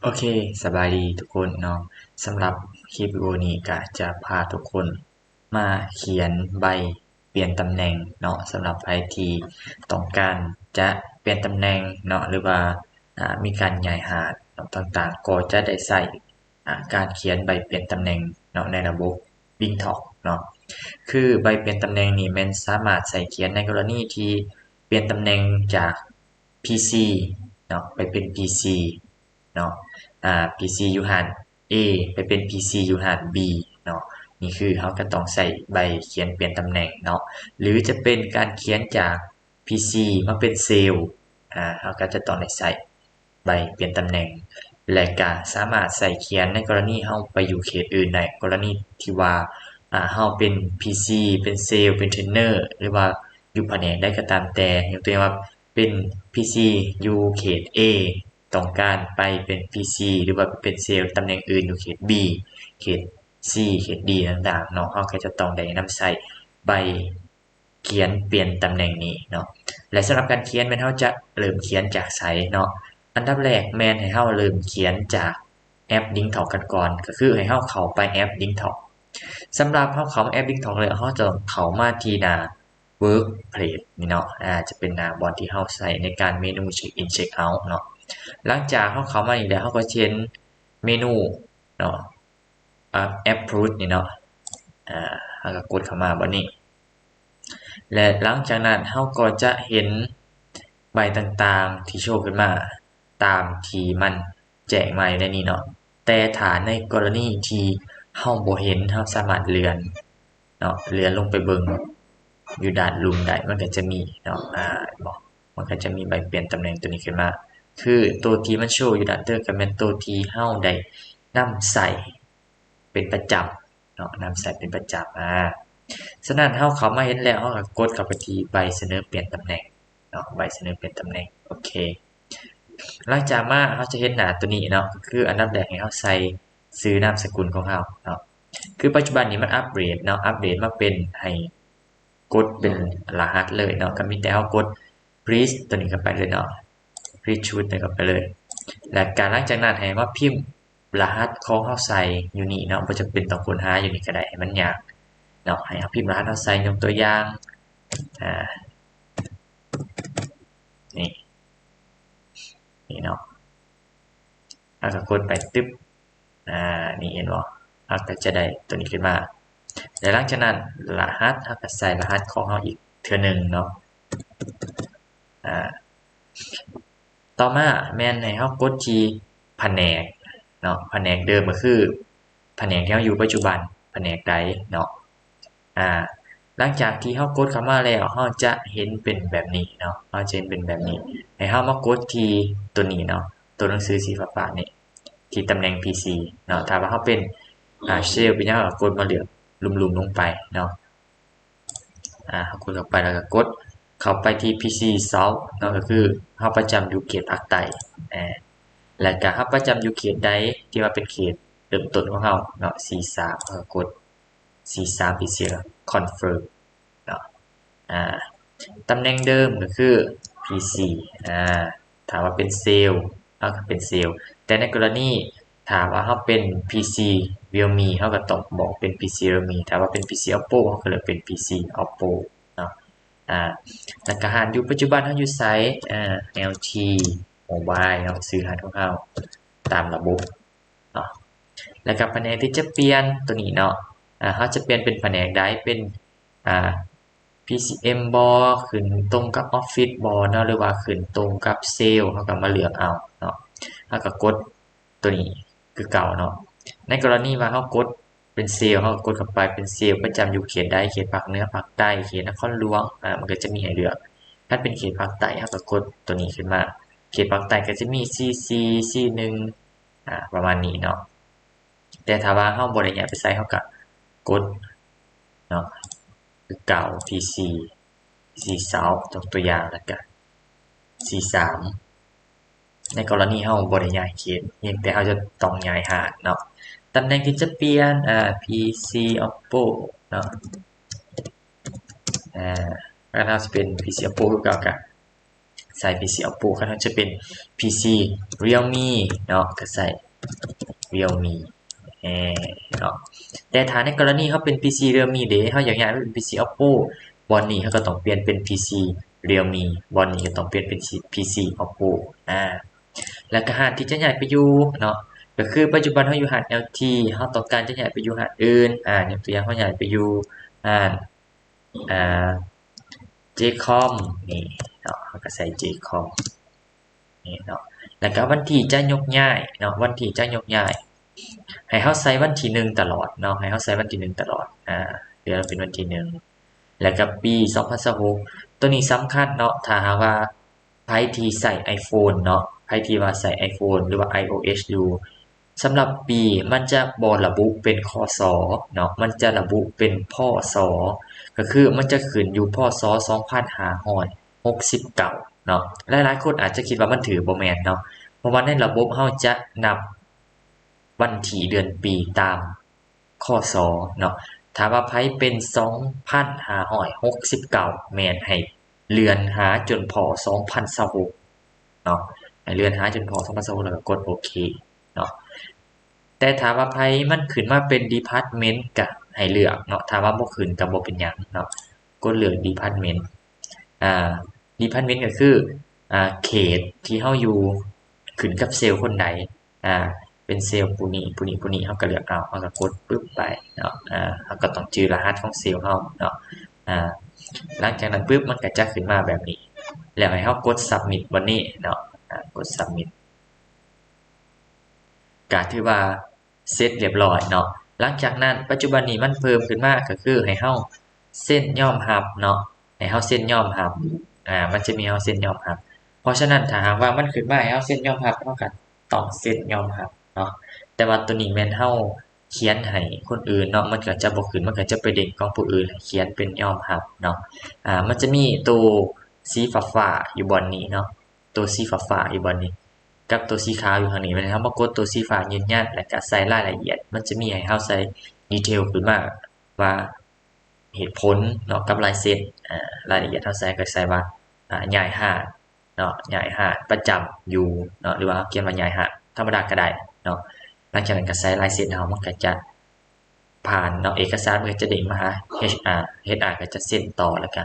ອເຄ ສະບາຍດີທຸກຄົນເນາະ. ສຳລັບຄລິບວິດີໂອນີ້ກະຈະພາທຸກຄົນມາຂຽນໃບປ່ຽນຕຳແໜ່ງເນາະ. ສຳລັບໃຜທີ່ຕ້ອງການຈະປ່ຽນຕຳແໜ່ງເນາະ ຫຼືວ່າ ອາ ມີການຍ້າຍຮາດເນາະ ຕ່າງໆ ກໍຈະໄດ້ໃຊ້ ອາ ການຂຽນໃບປ່ຽນຕຳແໜ່ງເນາະ ໃນລະບົບ Bingtalk ເນາະ. ຄືໃບປ່ຽນຕຳແໜ່ງນີ້ແມ່ນສາມາດໃຊ້ຂຽນໃນກໍລະນີທີ່ປ່ຽນຕຳແໜ່ງຈາກ ພີຊີ ເນາະ ໄປເປັນ ພີຊີ ເນາະ ອາ ພີຊີ ຢູ່ຮ້ານ A ໄປເປັນ ພີຊີ ຢູ່ຮ້ານ B ເນາະ. ນີ້ຄືເຮົາກະຕ້ອງໃຊ້ໃບຂຽນປ່ຽນຕຳແໜ່ງເນາະ ຫຼືຈະເປັນການຂຽນຈາກ ພີຊີ ມາເປັນເຊວ ອາ ເຮົາກະຈະຕ້ອງໄດ້ໃຊ້ໃບປ່ຽນຕຳແໜ່ງ ແລະກະສາມາດໃຊ້ຂຽນໃນກໍລະນີເຮົາໄປຢູ່ເຂດອື່ນໄດ້. ກໍລະນີທີ່ວ່າ ອາ ເຮົາເປັນ ພີຊີ ເປັນເຊວ ເປັນເທຣນເນີ ຫຼືວ່າຢູ່ພະແນກໃດກໍຕາມແຕ່ ຍົກຕົວຢ່າງວ່າ ເປັນ ພີຊີ ຢູ່ເຂດ A ຕ້ອງການໄປເປັນ ພີຊີ ຫຼືວ່າໄປເປັນເຊວຕຳແໜ່ງອື່ນຢູ່ເຂດ B ເຂດ C ເຂດ D ຕ່າງໆເນາະ, ເຮົາກໍຈະຕ້ອງໄດ້ນຳໃຊ້ໃບຂຽນປ່ຽນຕຳແໜ່ງນີ້ເນາະ. ແລະ ສຳລັບການຂຽນແມ່ນເຮົາຈະເລີ່ມຂຽນຈາກໃສເນາະ? ອັນດັບແລກແມ່ນໃຫ້ເຮົາເລີ່ມຂຽນຈາກແອັບ Bingtalk ກັນກ່ອນ, ກໍຄືໃຫ້ເຮົາເຂົ້າໄປແອັບ Bingtalk. ສຳລັບເຮົາເຂົ້າມາແອັບ Bingtalk ແລ້ວ ເຮົາຈະເຂົ້າມາທີ່ໜ້າ Workplace ນີ້ເນາະ, ອາ ຈະເປັນໜ້າບ່ອນທີ່ເຮົາໃຊ້ໃນການເມນູ Check In Check Out ເນາະ. ຫຼັງຈາກເຮົາເຂົ້າມານີ້ແລ້ວ ເຮົາກໍຈະເຫັນເມນູເນາະ ອາ Approach ນີ້ເນາະ, ອາ ເຮົາກໍກົດເຂົ້າມາບ່ອນນີ້ ແລະ ຫຼັງຈາກນັ້ນເຮົາກໍຈະເຫັນໃບຕ່າງໆທີ່ໂຊຂຶ້ນມາຕາມທີ່ມັນ ແຈ້ງມາຢູ່ໃນນີ້ເນາະ. ແຕ່ຖ້າໃນກໍລະນີທີ່ເຮົາບໍ່ເຫັນ ເຮົາສາມາດເລື່ອນເນາະ ເລື່ອນລົງໄປເບິ່ງຢູ່ດ້ານລຸ່ມໄດ້ ມັນກໍຈະມີເນາະ ອາ ເຫັນບໍ່ ມັນກໍຈະມີໃບປ່ຽນຕຳແໜ່ງໂຕນີ້ຂຶ້ນມາ. ຄືໂຕທີ່ມັນໂຊຢູ່ດ້ານເທິງກໍແມ່ນໂຕທີ່ເຮົາໄດ້ນຳໃຊ້ເປັນປະຈຳ ເນາະ ນຳໃຊ້ເປັນປະຈຳ. ອາ ສະນັ້ນເຮົາເຂົ້າມາເຫັນແລ້ວ ເຮົາກໍກົດເຂົ້າໄປທີ່ໃບສະເໜີປ່ຽນຕຳແໜ່ງເນາະ ໃບສະເໜີປ່ຽນຕຳແໜ່ງ. ໂອເຄ ຫຼັງຈາກມາເຮົາຈະເຫັນໜ້າໂຕນີ້ເນາະ, ກໍຄືອັນດັບແລກໃຫ້ເຮົາໃສ່ຊື່ນາມສະກຸນຂອງເຮົາເນາະ. ຄືປັດຈຸບັນນີ້ມັນອັບເດດເນາະ, ອັບເດດມາເປັນໃຫ້ ກົດເປັນລະຫັດເລີຍເນາະ, ກໍມີແຕ່ເຮົາກົດ Please ໂຕນີ້ເຂົ້າໄປເລີຍເນາະ, Please Choose ໂຕນີ້ເຂົ້າໄປເລີຍ. ແລ້ວກໍຫຼັງຈາກນັ້ນໃຫ້ມາພິມລະຫັດຂອງເຮົາໃສ່ຢູ່ນີ້ເນາະ, ບໍ່ຈຳເປັນຕ້ອງຄົ້ນຫາຢູ່ນີ້ກໍໄດ້ ໃຫ້ມັນຍາກເນາະ. ໃຫ້ເຮົາພິມລະຫັດເຮົາໃສ່ ຍົກຕົວຢ່າງ ອາ ນີ້ ນີ້ເນາະ. ເຮົາກໍກົດໄປຕຶບ ອາ ນີ້ເຫັນບໍ່ ເຮົາກໍຈະໄດ້ໂຕນີ້ຂຶ້ນມາ. ແລະ ຫຼັງຈາກນັ້ນລະຫັດ ເຮົາກໍໃສ່ລະຫັດຂອງເຮົາອີກເທື່ອໜຶ່ງເນາະ. ອາ ຕໍ່ມາແມ່ນໃຫ້ເຮົາກົດທີ່ພະແນກເນາະ, ພະແນກເດີມກໍຄື ພະແນກທີ່ເຮົາຢູ່ປັດຈຸບັນ ພະແນກໃດເນາະ. ອາ ຫຼັງຈາກທີ່ເຮົາກົດເຂົ້າມາແລ້ວ ເຮົາຈະເຫັນເປັນແບບນີ້ເນາະ, ເຮົາຈະເຫັນເປັນແບບນີ້. ໃຫ້ເຮົາມາກົດທີ່ໂຕນີ້ເນາະ, ໂຕໜັງສືສີຟ້າໆນີ້ ທີ່ຕຳແໜ່ງ ພີຊີ ເນາະ. ຖ້າວ່າເຮົາເປັນ ອາ ເຊວ ເປັນຫຍັງ ເຮົາກໍກົດມາເລືອກລຸ່ມໆລົງໄປເນາະ. ອາ ເຮົາກົດເຂົ້າໄປ ແລ້ວກໍກົດເຂົ້າໄປທີ່ ພີຊີ South ເນາະ, ກໍຄືເຮົາປະຈຳຢູ່ເຂດພາກໃຕ້. ອາ ແລ້ວກໍເຮົາປະຈຳຢູ່ເຂດໃດທີ່ວ່າເປັນເຂດເລີ່ມຕົ້ນຂອງເຮົາເນາະ, ຊີສາມ ເຮົາກໍກົດ ຊີສາມ ພີຊີ Confirm ເນາະ. ອາ ຕຳແໜ່ງເດີມກໍຄື ພີຊີ ອາ ຖ້າວ່າເປັນເຊວ ເຮົາກໍເປັນເຊວ, ແຕ່ໃນກໍລະນີຖ້າວ່າເຮົາເປັນ ພີຊີ Realme ເຮົາກໍຕ້ອງບອກເປັນ ພີຊີ Realme, ຖ້າວ່າເປັນ ພີຊີ Oppo ເຮົາກໍເລືອກເປັນ ພີຊີ Oppo ເນາະ. ອາ ແລ້ວກໍຮ້ານຢູ່ປັດຈຸບັນເຮົາຢູ່ໃສ ອາ ແອລທີ Mobile ເນາະ, ຊື່ຮ້ານຂອງເຮົາຕາມລະບົບ ເນາະ. ແລ້ວກໍພະແນກທີ່ຈະປ່ຽນໂຕນີ້ເນາະ, ອາ ເຮົາຈະປ່ຽນເປັນພະແນກໃດ ເປັນ ອາ ພີຊີເອັມ ບໍ ຂຶ້ນຕົງກັບອອບຟິດບໍເນາະ ຫຼືວ່າຂຶ້ນຕົງກັບເຊວ ເຮົາກໍມາເລືອກເອົາເນາະ. ເຮົາກໍກົດໂຕນີ້ຄືເກົ່າເນາະ. ໃນກໍລະນີວ່າເຮົາກົດເປັນເຊວ ເຮົາກໍກົດເຂົ້າໄປເປັນເຊວປະຈຳຢູ່ເຂດໃດ ເຂດພາກເໜືອ ພາກໃຕ້ ເຂດນະຄອນຫຼວງ ອາ ມັນກໍຈະມີໃຫ້ເລືອກ. ຄັນເປັນເຂດພາກໃຕ້ ເຮົາກໍກົດໂຕນີ້ຂຶ້ນມາ, ເຂດພາກໃຕ້ກໍຈະມີ ຊີສີ່ ຊີໜຶ່ງ ອາ ປະມານນີ້ເນາະ. ແຕ່ຖ້າວ່າເຮົາບໍ່ໄດ້ຍ້າຍໄປໃສ ເຮົາກະກົດເນາະ ຄືເກົ່າ ພີຊີ ຊີສາມ ຍົກຕົວຢ່າງ ແລ້ວກະ ຊີສາມ. ໃນກໍລະນີເຮົາບໍ່ໄດ້ຍ້າຍເຂດ ພຽງແຕ່ເຮົາຈະຕ້ອງຍ້າຍຮ້ານເນາະ. ຕຳແໜ່ງທີ່ຈະປ່ຽນ ອາ ພີຊີ Oppo ເນາະ, ອາ ຖ້າເຮົາຊິເປັນ ພີຊີ Oppo ຄືເກົ່າກະ ໃສ່ ພີຊີ Oppo ຄັນເຮົາຈະເປັນ ພີຊີ Realme ເນາະ ກໍໃສ່ Realme ເນາະ. ແຕ່ຖ້າໃນກໍລະນີເຮົາເປັນ ພີຊີ Realme ເດ ເຮົາຢາກຍ້າຍໄປເປັນ ພີຊີ Oppo ບ່ອນນີ້ເຮົາກໍຕ້ອງປ່ຽນເປັນ ພີຊີ Realme ບ່ອນນີ້ກໍຕ້ອງປ່ຽນເປັນ ພີຊີ Oppo ອາ ແລ້ວກໍຮ້ານທີ່ຈະຍ້າຍໄປຢູ່ເນາະ ກໍຄືປັດຈຸບັນເຮົາຢູ່ຮ້ານ ແອລ ທີ ເຮົາຕ້ອງການຈະຍ້າຍໄປຢູ່ຮ້ານອື່ນ ອາ ຍົກຕົວຢ່າງເຮົາຍ້າຍໄປຢູ່ຮ້ານ ອາ J-Com ນີ້ເນາະ ເຮົາກໍໃສ່ J-Com ນີ້ເນາະ ແລ້ວກໍວັນທີ່ຈະຍົກຍ້າຍເນາະ ວັນທີ່ຈະຍົກຍ້າຍ ໃຫ້ເຮົາໃສ່ວັນທີໜຶ່ງຕະຫຼອດເນາະ ໃຫ້ເຮົາໃສ່ວັນທີໜຶ່ງຕະຫຼອດ ອາ ເດືອນເປັນວັນທີໜຶ່ງ ແລ້ວກໍປີສອງພັນຊາວຫົກ ໂຕນີ້ສຳຄັນເນາະ ຖ້າຫາກວ່າໃຜທີ່ໃຊ້ iPhone ເນາະ ໃຜທີ່ວ່າໃຊ້ iPhone ຫຼືວ່າ iOS ຢູ່ ສຳລັບປີມັນຈະບໍ່ລະບຸເປັນ ຄ.ສ. ເນາະ ມັນຈະລະບຸເປັນ ພ.ສ. ກໍຄືມັນຈະຂຶ້ນຢູ່ ພ.ສ. ສອງພັນຫ້າຮ້ອຍຫົກສິບເກົ້າເນາະ. ຫຼາຍໆຄົນອາດຈະຄິດວ່າມັນຖືກ ບໍ່ແມ່ນເນາະ ເພາະວ່າໃນລະບົບເຮົາຈະນັບວັນທີເດືອນປີຕາມ ຄ.ສ. ເນາະ. ຖ້າວ່າໃຜເປັນ ສອງພັນຫ້າຮ້ອຍຫົກສິບເກົ້າ ແມ່ນໃຫ້ເລື່ອນຫາຈົນ ພ.ສ. ສອງພັນຊາວຫົກເນາະ ໃຫ້ເລື່ອນຫາຈົນ ພ.ສ. ສອງພັນຊາວຫົກ ແລ້ວກໍກົດໂອເຄເນາະ. ແຕ່ຖ້າວ່າໃຜມັນຂຶ້ນມາເປັນ Department ກໍໃຫ້ເລືອກເນາະ ຖ້າວ່າບໍ່ຂຶ້ນກໍບໍ່ເປັນຫຍັງເນາະ ກົດເລືອກ Department ອາ Department ກໍຄື ອາ ເຂດທີ່ເຮົາຢູ່ ຂຶ້ນກັບເຊວຄົນໃດ ອາ ເປັນເຊວຜູ້ນີ້ ຜູ້ນີ້ ຜູ້ນີ້ ເຮົາກໍເລືອກເອົາ ເຮົາກໍກົດປຶບໄປເນາະ ອາ ເຮົາກໍຕ້ອງຈື່ລະຫັດຂອງເຊວເຮົາເນາະ ອາ ຫຼັງຈາກນັ້ນປຶບ ມັນກໍຈະຂຶ້ນມາແບບນີ້ ແລ້ວໃຫ້ເຮົາກົດ Submit ບ່ອນນີ້ເນາະ ອາ ກົດ Submit ກໍຖືວ່າເສັດລຽບຮ້ອຍເນາະ. ຫຼັງຈາກນັ້ນ ປັດຈຸບັນນີ້ມັນເພີ່ມຂຶ້ນມາ ກໍຄືໃຫ້ເຮົາເຊັນຍອມຮັບເນາະ ໃຫ້ເຮົາເຊັນຍອມຮັບ ອາ ມັນຈະມີໃຫ້ເຮົາເຊັນຍອມຮັບ ເພາະສະນັ້ນ ຖ້າຫາກວ່າມັນຂຶ້ນມາໃຫ້ເຮົາເຊັນຍອມຮັບ ເຮົາກໍ ຕ້ອງເຊັນຍອມຮັບເນາະ ແຕ່ວ່າໂຕນີ້ແມ່ນເຮົາຂຽນໃຫ້ຄົນອື່ນເນາະ ມັນກໍຈະບໍ່ຂຶ້ນ ມັນກໍຈະໄປເດ້ງຂອງຜູ້ອື່ນ ໃຫ້ຂຽນເປັນຍອມຮັບເນາະ. ອາ ມັນຈະມີໂຕສີຟ້າໆຢູ່ບ່ອນນີ້ເນາະ ໂຕສີຟ້າໆຢູ່ບ່ອນນີ້ ກັບໂຕສີຂາວຢູ່ຂ້າງນີ້ ແມ່ນເຮົາມາກົດໂຕສີຟ້າຢືນຢັນ ແລ້ວກໍໃສ່ລາຍລະອຽດ ມັນຈະມີໃຫ້ເຮົາໃສ່ detail ຂຶ້ນມາວ່າ ເຫດຜົນເນາະ ກັບລາຍເຊັນ ອາ ລາຍລະອຽດເຮົາໃສ່ ກໍໃສ່ວ່າ ອາ ຍ້າຍຮ້ານເນາະ ຍ້າຍຮ້ານປະຈຳຢູ່ເນາະ ຫຼືວ່າເຮົາຂຽນວ່າຍ້າຍຮ້ານທຳມະດາກໍໄດ້ເນາະ. ຫຼັງຈາກນັ້ນກໍໃສ່ລາຍເຊັນເຮົາ ມັນກໍຈະຜ່ານເນາະ ເອກະສານມັນກໍຈະເດ້ງມາຫາ ເອຊອາ ເອຊອາ ກໍຈະເຊັນຕໍ່ ແລ້ວກໍ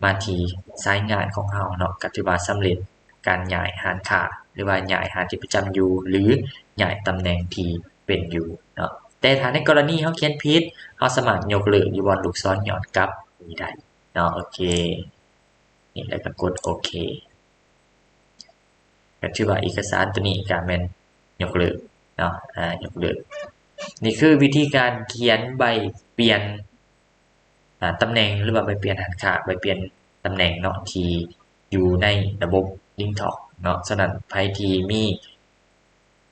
ມາທີ່ສາຍງານຂອງເຮົາເນາະ ກໍຖືວ່າສຳເລັດການຍ້າຍຮ້ານຄ້າ ຫຼືວ່າຍ້າຍຮ້ານທີ່ປະຈຳຢູ່ ຫຼື ຍ້າຍຕຳແໜ່ງທີ່ເປັນຢູ່ເນາະ. ແຕ່ຖ້າໃນກໍລະນີເຮົາຂຽນຜິດ ເຮົາສາມາດຍົກເລີກຢູ່ບ່ອນລູກສອນຍ້ອນກັບນີ້ໄດ້ເນາະ. ໂອເຄ ນີ້ ແລ້ວກໍກົດໂອເຄ ກໍຖືວ່າເອກະສານໂຕນີ້ກໍແມ່ນຍົກເລີກເນາະ ອາ ຍົກເລີກ. ນີ້ຄືວິທີການຂຽນໃບປ່ຽນ ອາ ຕຳແໜ່ງ ຫຼືວ່າໃບປ່ຽນຮ້ານຄ້າ ໃບປ່ຽນຕຳແໜ່ງເນາະ ທີ່ຢູ່ໃນລະບົບ LinkTalk ເນາະ. ສະນັ້ນ ໃຜທີ່ມີ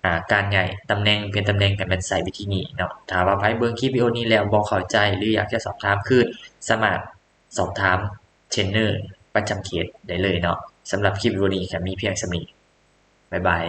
ອາ ການຍ້າຍຕຳແໜ່ງ ປ່ຽນຕຳແໜ່ງ ກໍແມ່ນໃຊ້ວິທີນີ້ເນາະ. ຖ້າວ່າໃຜເບິ່ງຄລິບວິດີໂອນີ້ແລ້ວບໍ່ເຂົ້າໃຈ ຫຼື ຢາກຈະສອບຖາມຄືນ ສາມາດສອບຖາມເທຣນເນີປະຈຳເຂດໄດ້ເລີຍເນາະ. ສຳລັບຄລິບວິດີໂອນີ້ກໍມີພຽງສ່ຳນີ້. ບາຍບາຍ.